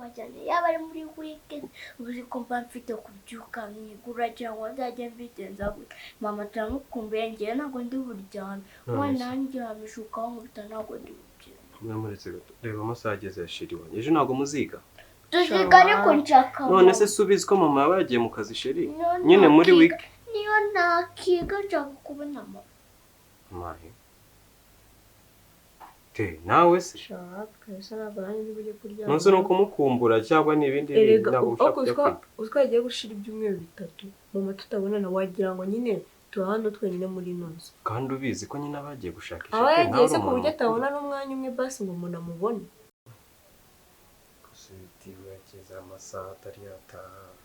Twajyanye yaba ari muri weekend, uzi ko mba mfite kubyuka nkigura cyangwa nzajya mbigenza gute? Mama turamukumbuye, ngewe ntabwo ndi buryame. Umwana wandyamisha ukankubita, ntabwo ndi buryame. Mwamuretse gato, reba amasaha ageze ya sheri wanjye. Ejo ntabwo muziga? Tuziga ariko nshaka None se si ubizi ko mama yaba yagiye mu kazi sheri? Nyine muri week. Niyo nakiga nshaka kubona mama. Mahe. Te, nawe se? Nonse nuko mukumbura cyangwa ni ibindi bintu ntabwo ushaka kujya kwiga. Uziko yagiye gushira ibyumweru 3 mama tutabonana, wagira ngo nyine tuba hano twenyine muri ino nzu. Kandi ubizi ko nyine abagiye gushakisha. Aba yagiye se ku buryo atabona n'umwanya umwe basi ngo umuntu amubone. Gusa yageze amasaha atari yataha.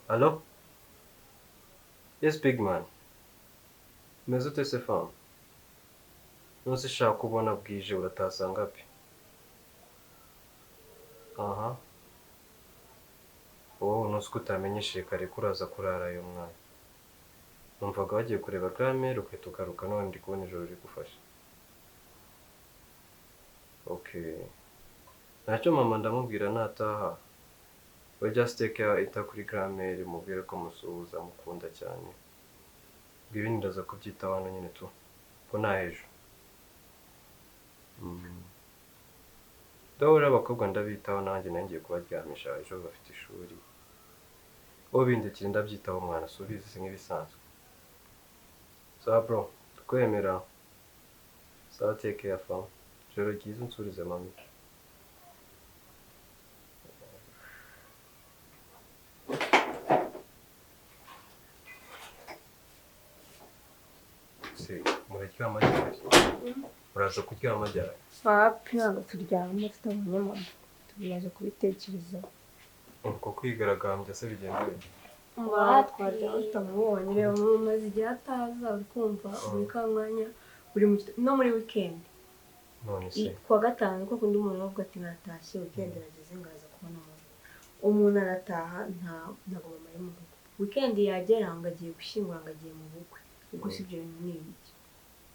Hello? Yes, big man. Meze ute se fam? Nonse shaka kubona bwije uratasanga pe. Aha. Wowe nonse ko utamenyesheje kare ko uraza kurara ayo mwana. Numvaga wagiye kureba grand-mère ugahita ugaruka, none ndi kubona ijoro rigufashe. Okay. Ntacyo mama ndamubwira nataha. We just take care, ita kuri grand-mère mubwire ko musuhuza mukunda cyane. Ibindi ndaza kubyitaho hano nyine tu. Ko nta hejuru. Ndabona abakobwa ndabitaho nanjye nangiye kubaryamisha ejo bafite ishuri. Bo bindekire ndabyitaho mwana, subizi nk'ibisanzwe. Sawa bro, tukwemera. Sawa, take care fam. Ijoro ryiza unsurize mami. Muraryama ryari? Muraza kuryama ryari? Papi ntabwo turyama tutabonye mama, tumaze kubitekereza. Uko kwigaragambya se bigenda bite? Twaryama tutamubonye, reba mama amaze igihe ataza, uri kumva buri mwanya buri no muri weekend. None se kuwa gatanu ko kundi umuntu avuga ati natashye weekend irageze ngaza kubona mama. Umuntu arataha ntabwo mama ari mu rugo. Weekend yagera ngo agiye gushyingura ngo agiye mu bukwe. Ubwo si ibyo bintu ni ibiki?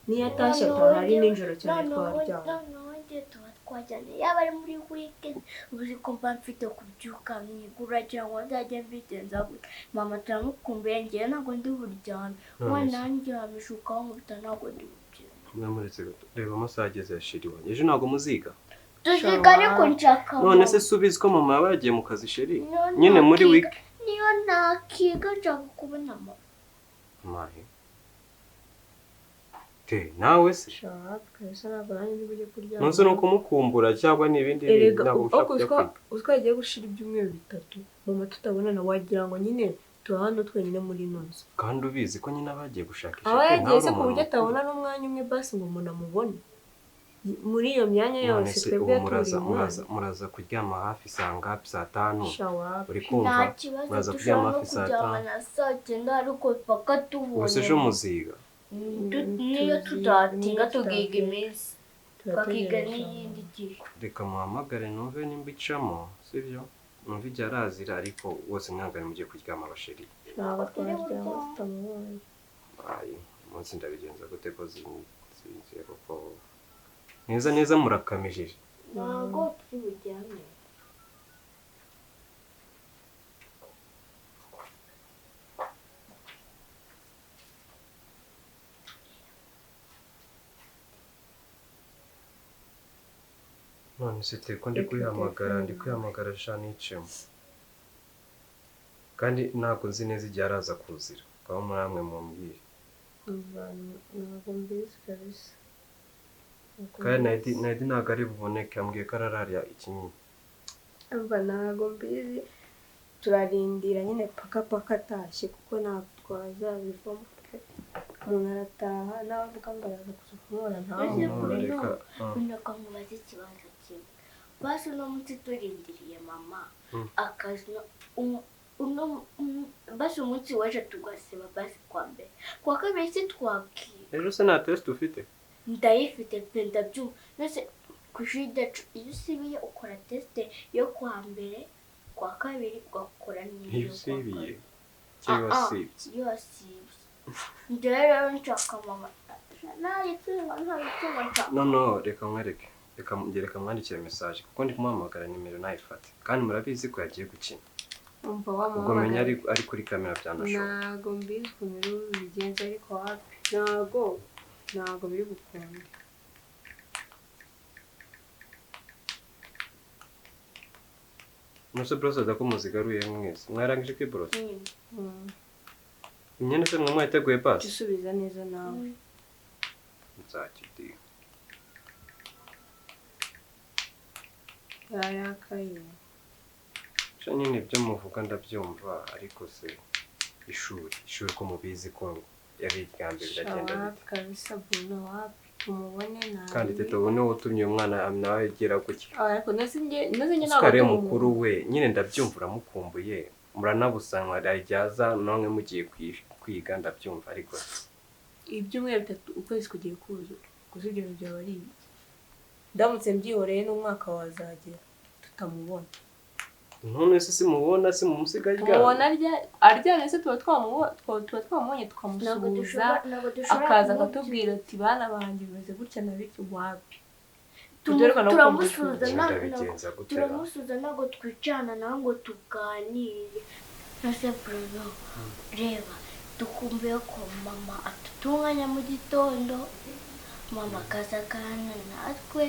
Niyo atashye ataha ari nijoro cyane twaryama. Noneho njye tuba twajyanye yaba ari muri weekend, uzi ko mba mfite kubyuka nkigura cyangwa nzajya mbigenza gute? Mama turamukumbuye, ngewe ntabwo ndi buryame. Umwana wandyamisha ukankubita, ntabwo ndi buryame. Mwamuretse gato, reba amasaha ageze ya sheri wanjye. Ejo ntabwo muziga? Tuziga ariko nshaka. None se si ubizi ko mama yaba yagiye mu kazi sheri? Nyine muri week. Niyo nakiga nshaka kubona mama. Mahe. Te, nawe se? Nonse nuko mukumbura cyangwa ni ibindi bintu ntabwo ushaka kujya kwiga. Uziko yagiye gushira ibyumweru 3 mama tutabonana, wagira ngo nyine tuba hano twenyine muri ino nzu. Kandi ubizi ko nyine abagiye gushakisha. Aba yagiye se ku buryo atabona n'umwanya umwe basi ngo umuntu amubone. Muri iyo myanya yose twebwe turi muraza kuryama hafi saa ngapi? Saa 5. Uri kumva? Muraza kuryama hafi saa 5. Saa 9 ariko paka tubonye. Ubuse ejo muziga? Niyo tutatinga tugiga iminsi twakiga n'iyindi gihe. Reka muhamagare numve nimba icamo, sibyo? Numve igihe arazira, ariko wose mwangane mugiye kuryama abasheri. Ntabwo twaryama tutamubonye. Ayi, umunsi ndabigenza gute ko zinziye kuko neza neza murakamijije. Ntabwo turi buryame. None se te ko ndi kwihamagara sha nicemo. Kandi ntabwo nzi neza igihe araza kuzira. Kwa muramwe mumbwire. Ntabwo mbizi kabisa. Kandi Nayidi ntabwo ari buboneke, ambwiye ko arararira ikinyinya. Umva ntabwo mbizi, turarindira nyine paka paka atashye kuko ntabwo twazabivamo pe. Umuntu arataha n'abavuga ngo araza kuza kumubona ntamubone. Reka nkubaze ikibazo kimwe. Basi uno munsi turindiriye mama akazi, basi umunsi w'ejo tugasiba basi kwa mbere, kwa kabiri si twakiga. Ejo se nta test ufite? Ndayifite pe, ndabyumva. Nose ku ishuri ryacu iyo usibiye ukora test yo kwa mbere, kwa kabiri ugakora n'iyo kwa kabiri. Cyangwa wasibye. Iyo wasibye. Njyewe rero nshaka mama. Nayitsinda ntabitsinda nshaka. No, reka nkwereke. Reka mwandikire message kuko ndi kumuhamagara nimero nayifate. Kandi murabizi ko yagiye gukina. Umva wa mama. Ubwo menya ari kuri kamera byanashoboka. Ntago mbizi ukuntu bigenza ariko wapi. Ntago biri gukunda. Nuse brosa da ko muzigaruye mwese. Mwarangije kwiborosa? Imyenda se mwe mwiteguye pass? Dusubiza neza nawe. Nzakidi. Yarakaye. Nyine ibyo muvuga ndabyumva ariko se ishuri ko mubizi ko yabigambe biragenda bite? Kabisa Bruno wapi tumubone nabi. Kandi tete ubone utumye umwana nawe agera kuki? Ariko naze nge ntabwo ari mukuru we nyine ndabyumva uramukumbuye muranabusanwa arajyaza namwe mugiye kwiga ndabyumva ariko ibyumweru bitatu ukwezi kugiye kuzura gusa ibyo byaba ari ibiki. Ndamutse mbyihoreye n'umwaka wazagera tutamubona. None se simubona simumusiga aryamye. Tumubona aryamye se tuba twamubonye tukamusuhuza akaza akatubwira ati bana banjye bimeze gutya na bityo wapi. Turamusuhuza ntabwo twicarana nawe ngo tuganire. Nase Bruno reba dukumbuye ko mama atutunganya mu gitondo, mama akaza aganira natwe.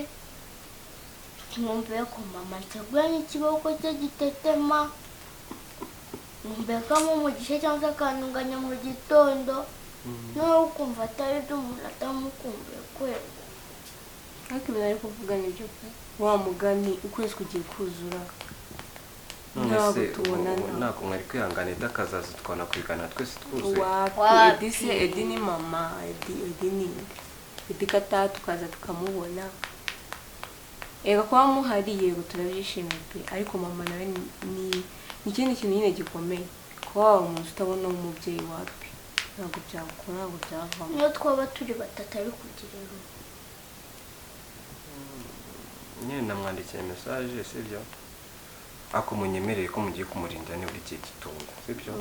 Nkumbuye ko mama nseguranye ikiboko cye gitetema, nkumbuye ko amumugisha cyangwa akantunganya mu gitondo, noneho ukumva atari byo umuntu atamukumbuye kwera. Ariko ibintu ari kuvuga nibyo pe, wa mugani ukwezi kugiye kuzura. None se ntabwo mwari kwihangana Edi akazaza tukabona kwigana twese twuzuye? Wapi Edi se, Edi ni mama, Edi ni Edi kata tukaza tukamubona. Ega kuba muhari yego turabyishimiye pe, ariko mama nawe ni ikindi kintu nyine gikomeye. Kuba waba umuntu utabona umubyeyi wapi ntabwo byakora, ntabwo byavamo. Niyo twaba turi batatu ari kugira irungu. Nyine namwandikiye message sibyo? Ako munyemereye ko mugiye kumurinda nibura igihe gitoya sibyo?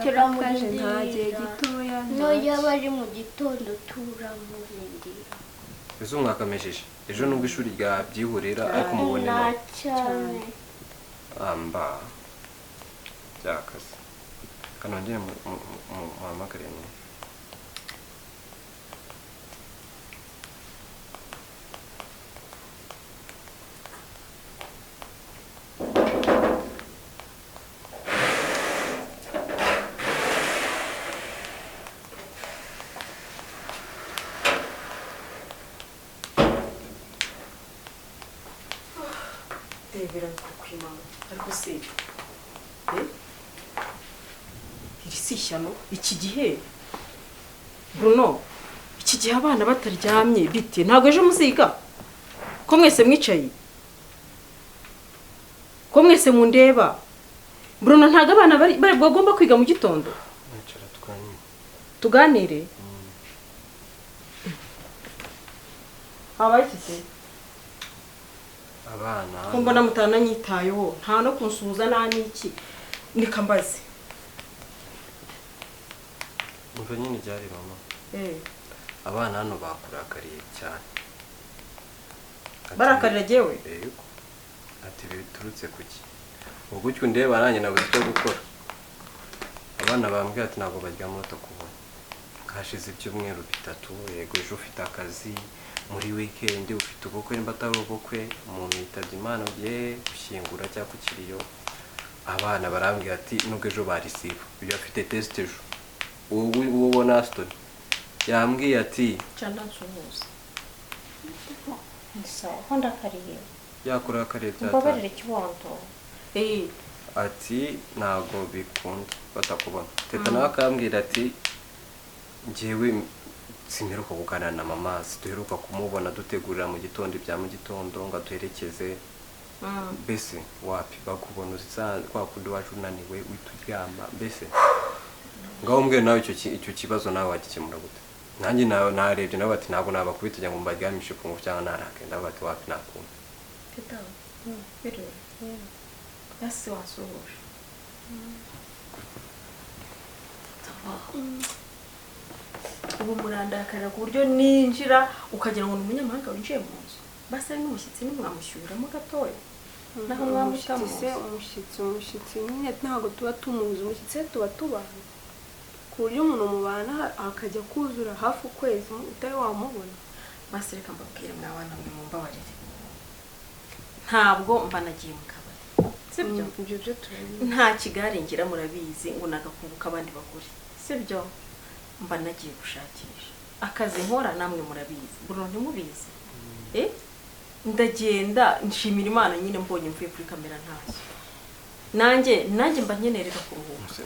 Turamurindira gitoya. No yaba ari mu gitondo turamurindira. Ese mwakamejeje ejo nubwo ishuri ryabyihurira ariko mubone mama cyane. Amba byakaze. Kanongere muhamagare ni. Ariko se iri si ishyano iki gihe Bruno, iki gihe abana bataryamye bite? Ntabwo ejo muziga ko mwese mwicaye, ko mwese mundeba. Bruno ntabwo abana bari bagomba kwiga mu gitondo. Tuganire. Habaye iki se? Abana ko mbona mutananyitayeho nta no kunsuhuza nta n'iki nikambaze. Umva nyine byari mama. Abana hano bakurakariye cyane. Barakarira jewe? Yego. Ati biturutse kuki? Ubwo cyo ndeba nanjye nabuze icyo gukora. Abana bambwiye ati ntabwo baryama batakubona. Hashize ibyumweru bitatu, yego ejo ufite akazi, muri weekend ufite ubukwe nimba atari ubukwe, umuntu yitabye Imana ugiye gushyingura cyangwa ku kiriyo. Abana barambwira ati nubwo ejo barisiba, uyu afite test ejo. Uwo ubona Aston yambwiye ati cyane nsuhuza. Sawa, ho ndakariye. Yakurakariye byata. Mbabarire kibondo. Ati ntago bikunda batakubona. Teta nawe akambwira ati njyewe simperuka kuganira na mama, duheruka kumubona dutegurira mu gitondo ibya mu gitondo ngo aduherekeze. Mbese wapi bakubona uza kwa kundi wacu unaniwe wituryama mbese ngaho mbwe nawe icyo kibazo nawe wagikemura gute? Nanjye nawe narebye nawe bati ntabwo nabakubita ngo mbaryamishe ku ngufu cyangwa narake, ndavuga ati wapi nakunda. Teta, biriwe. Yasi wasuhuje. Ubu murandakarira ku buryo ninjira ukagira ngo ni umunyamahanga winjiye mu nzu. Basa n'umushyitsi ntimwamushyuriramo gatoya. Naho Umushyitsi se, umushyitsi nyine ntabwo tuba tumuzi, umushyitsi tuba tubana ku buryo umuntu mubana akajya kuzura hafi ukwezi utari wamubona. Basi reka mbabwire mwabana mwe mumbabarire, ntabwo mba nagiye mu kabari, sibyo? Ibyo byo turabizi. Nta kigare ngira murabizi, ngo nagakungu k'abandi bagore, sibyo? Mba nagiye gushakisha akazi nkora, namwe murabizi, Bruno ntimubizi? Ndagenda nshimira Imana nyine mbonye mvuye kuri kamera ntashye. Nanjye mba nkenerera kuruhuka.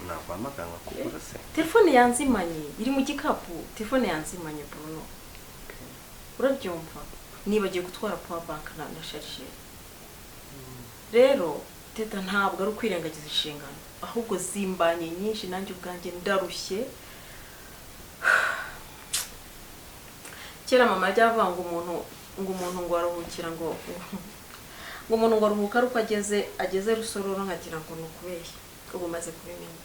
Nakwamagana nkakubura se? Telefone yanzimanye iri mu gikapu, telefone yanzimanye Bruno, urabyumva? Nibagiwe gutwara power bank na chargeur. Rero Teta, ntabwo ari ukwirengagiza inshingano, ahubwo zimbanye nyinshi, nanjye ubwanjye ndarushye. Kera mama yajya avuga ngo umuntu ngo aruhukira ngo umuntu ngo aruhuka ari uko ageze Rusororo, nkagira ngo ni ukubeshya. Ubu maze kubimenya.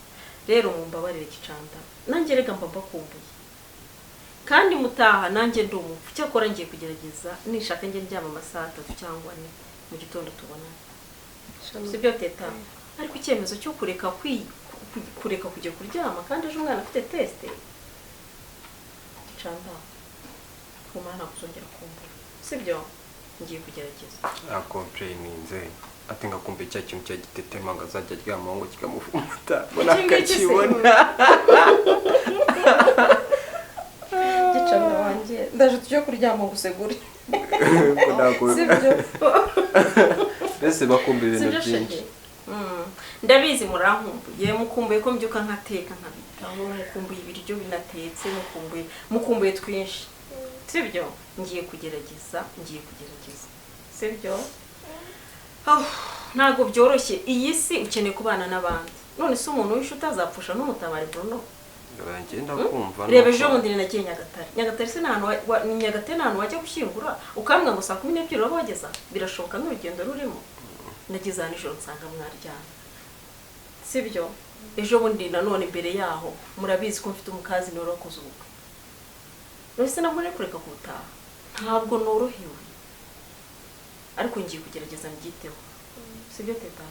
Rero mumbabarire Gicanda, nanjye rega mba mbakumbuye, kandi mutaha nanjye ndi umupfu. Cyakora ngiye kugerageza, nishaka njye ndyama amasaha 3 cyangwa 4 mu gitondo tubonane, sibyo Teta? Ariko icyemezo cyo kureka kureka kujya kuryama kandi ejo umwana afite teste, Gicanda, humura ntabwo uzongera kumbura, sibyo? Ngiye kugerageza. Akomplayininze ati ngakumva cya kintu cya gitetema ngo azajya aryamaho ngo kikamufumata, Iki ngiki se? akakibona. Gicanda wanjye, ndaje tujye kuryama gusegure, Ko ntabwo- sibyo? Mbese bakumva ibintu Sibyo byinshi. shenge? Ndabizi murankumbuye, mukumbuye ko mbyuka nkateka nkabitaho, mukumbuye ibiryo binatetse, mukumbuye twinshi, sibyo? Ngiye kugerageza, sibyo? Ntabwo byoroshye iyi si, ukeneye kubana n'abandi. None se umuntu w'inshuti azapfusha n'umutabari Bruno? Ngenda kumva. Reba ejo bundi nagiye Nyagatare. Nyagatare se Nyagatare ni ahantu wajya gushyingura ukambwa ngo saa 12 uraba wageza? Birashoboka n'urugendo rurimo. Nageze aha nijoro nsanga mwaryamye, sibyo? Ejo bundi nanone imbere yaho murabizi ko mfite umukazi niwe wakoze ubukwe. None se nabwo kureka kubutaha? Ntabwo norohewe, ariko ngiye kugerageza mbyiteho, sibyo Teta?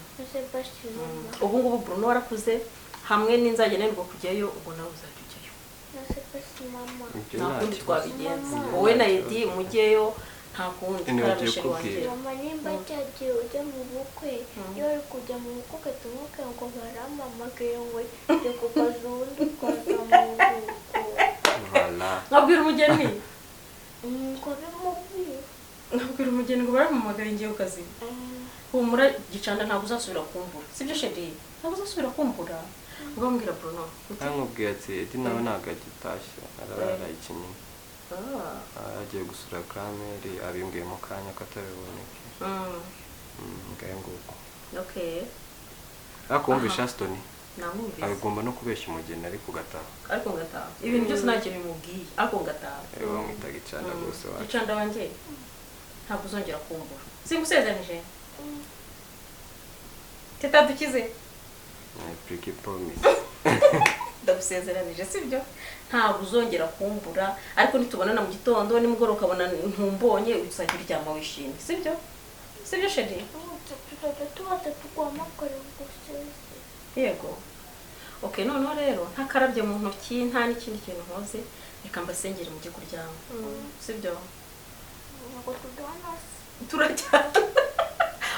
Ubu ngubu Bruno warakuze, hamwe n'inzajya nirwa kujyayo, ubwo nawe uzajya ujyayo. Nta kundi twabigenza, wowe na Edi mujyeyo, nta kundi. Karabisheri wanjye. Mama, nimba cyagiye ujya mu bukwe, iyo uri kujya mu bukwe ugahita ngo barampamagaye ngo njye ku kazi, ubundi ukaza mu bukwe. Nkabwira umugeni. Nkabimubwira. Nkabwira umugeni ngo barampamagaye ngiye ku kazi. Humura Gicanda, ntabwo uzasubira kumbura, sibyo sheri? Ntabwo uzasubira kumbura. Ubambwira Bruno. Nkamubwiye ati Edi nawe ntabwo agitashye, ararara ikinyuma. Agiye gusura Gramere, abimbwiye mu kanya katabiboneke. Ngaye nguko. Okay. Ariko wumvishe Aston? Namwumvise. Agomba no kubeshya umugeni ariko gataha. Ariko ngataha. Ibintu byose nta kintu bimubwiye, ariko ngataha. Ewe bamwita Gicanda rwose wacu. Gicanda wanjye, ntabwo uzongera kumbura. Singusezeranije? Teta dukize. Pretty promise. Ndagusezeranije, sibyo? Ntabwo uzongera kumbura, ariko nitubonana mu gitondo nimugoroba ukabona ntumbonye, uzajya uryama wishimye, sibyo? Sibyo sheri? Yego. Okay, noneho rero ntakarabye mu ntoki, nta n'ikindi kintu nkoze, reka mbasengere mujye kuryama, sibyo? Turajyana.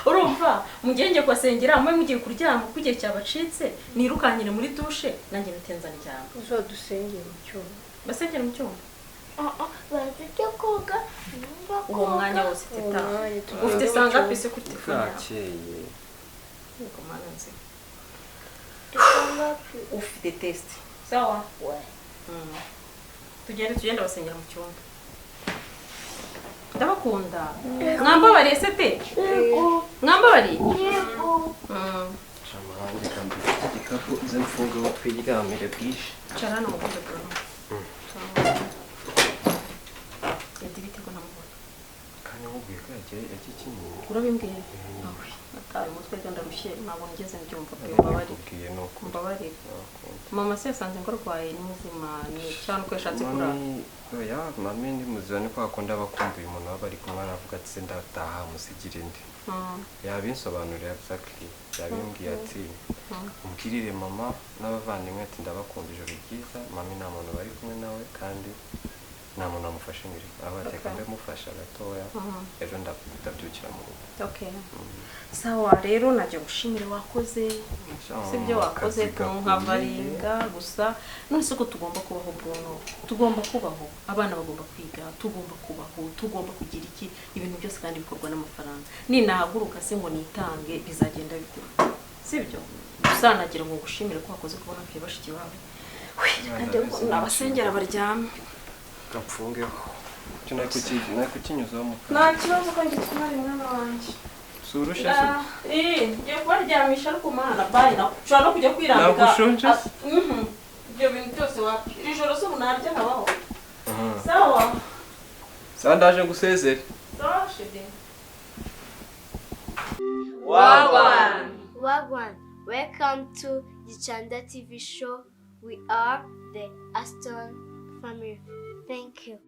Urumva mugenge kwasengera mwe mugiye kuryama kuko igihe cyabacitse, nirukanyire muri dushe nanjye nitenza ndyama. Uzadusengera mu cyumba. Basengera mu cyumba. Bazujya koga numva Uwo mwanya wose Teta ufite sanga pese kuri telefone yawe. Bwakeye. Yego mana nzi. Ufite test. Sawa? Tugende basengera mu cyumba. Ndabakunda. Mwambabariye se te? Mwambabariye? Yego. Shamahanga kambika igikapu nze mfunge aho twiryamire bwije. Cara hano mukunde Bruno. Edi bite ko namubona? Kandi nkubwiye ko yagiye. Yagikinyiye. Urabimbwiye? Awe, nataye umutwe reka, ndarushye, ntabwo nigeze mbyumva pe, mbabarire. Nakubwiye ni ukuri. Mbabarire. Nakunda. Mama se yasanze ngo arwaye, ni muzima, ni cyane uko yashatse kurara? Mami, oya, mami ni muzima, ni kwa kundi aba akumbuye umuntu baba bari kumwe, aravuga ati: "Se ndataha musigire indi?" Yabinsobanurira exactly, yabimbwiye ati: "Umbwirire mama n'abavandimwe ati ndabakunda, ijoro ryiza. Mami nta muntu bari kumwe nawe kandi nta muntu wamufashe imirimo." Aho bateka ndamufasha gatoya, ejo ndabyukira mu rugo. Okay, sawa rero, najya gushimira, wakoze sibyo, wakoze Akazi gakomeye. kunkavaringa gusa. None se ko tugomba kubaho, Bruno, tugomba kubaho, abana bagomba kwiga, tugomba kubaho, tugomba kugira iki, ibintu byose kandi bikorwa n'amafaranga. Ninahaguruka se ngo nitange, bizagenda bite? Sibyo? Gusa nagira ngo ngushimire ko wakoze kubona hafi ya bashiki bawe. We, reka ndebe ko nabasengera baryame. Gapfungeho icyo nari kukinyuzaho mu Nta kibazo, ko ngitwara umwana wanjye. Si urushye se? Ngiye kubaryamisha, ariko mana, bayi, nawe ushobora no kujya kwirambika. Ntabwo ushonje se? Ah, mhm. Ibyo bintu byose wapi, iri joro se ubu narya nkabaho? Sawa. Sawa, ndaje ngusezere. Sawa chéri. Wagwan, welcome to the Chanda TV show. We are the Aston family. Thank you.